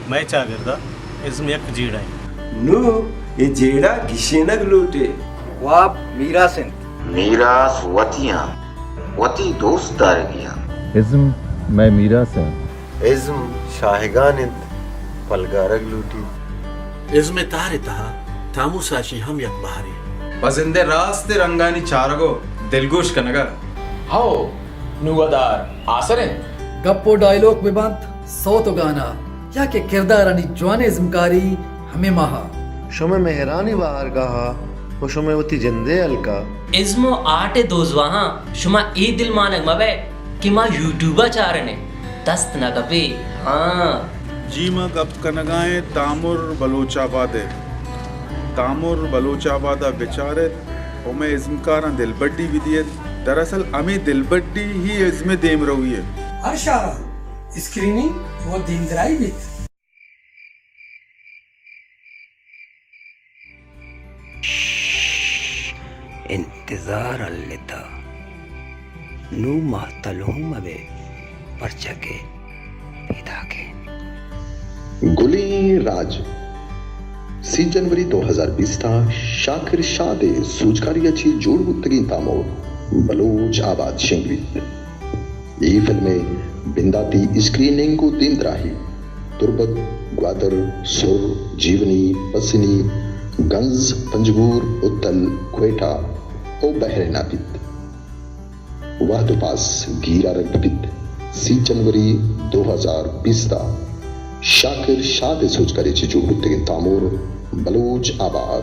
مئے چاگرد ءَ ازم یک جیڑہ انت۔ نوں اے جیڑہ گیشینگ لوٹ ایت۔ واب میراث انت۔ میراث وتی انت، وتی دوست دارگی انت۔ ازم مئے میراث انت۔ ازم شاہگان انت، پلگارگ لوٹیت۔ ازم ءِ تہر ءِ تہا تامر ساشی ہم یک بہرے۔ پہ زند ءِ راست رنگانی چارگ ءُ دلگوش کنگ ءَ۔ ہئو، نوں ودار آسر انت۔ گپ ءُ ڈائیلوگ بہ بنت، سوت ءُ گانا یا کہ کردارانی جوانیں ازمکاری ہمے ماہ ءَ۔ شمئے مہرانی بہارگاہ ءَ ءُ شمئے وتی جند ءِ ہلک ءَ۔ ازم ءُ آرٹ ءِ دوزواہاں شما اے دلمانگ مہ بئے کہ ما یوٹیوب ءَ چارن ایں، دست نہ کپے۔ ہاں۔ جی ما گپ کنگ ءَ ایں تامر بلوچ آباد ءِ۔ تامر بلوچ آباد ءَ بچار ات ءُ مئے ازمکاراں دلبڈی بدئیت۔ دراصل ہمے دلبڈی ہی ازم ءِ دیمروی انت۔ ہر شہر ءَ اسکریننگ ءُ دیمدراہی بیت۔ انتظار ہلتہ، نوں مہتل ہوں مہ بئے، پرچا کہ پیداک انت۔ گلیں راج۔ سی جنوری دو ہزار بیست ءَ شاکر شاد ءِ سوجکاری ءَ چہ جوڑ بوتگیں تامر بلوچ آباد شنگ بیت۔ اے فلم ءِ بنداتی اسکریننگ ءُ دیمدراہی تربت، گوادر، سر، جیونی، پسنی، گنز، پنجگور، اتل، کوئٹہ ءُ بحرین ءَ بیت۔ وہد ءُ پاس گیر آرگ بہ بیت۔ سی جنوری دو ہزار بیست ءَ شاکر شاد ءِ سوجکاری ءَ چہ جوڑ بوتگیں تامر بلوچ آباد۔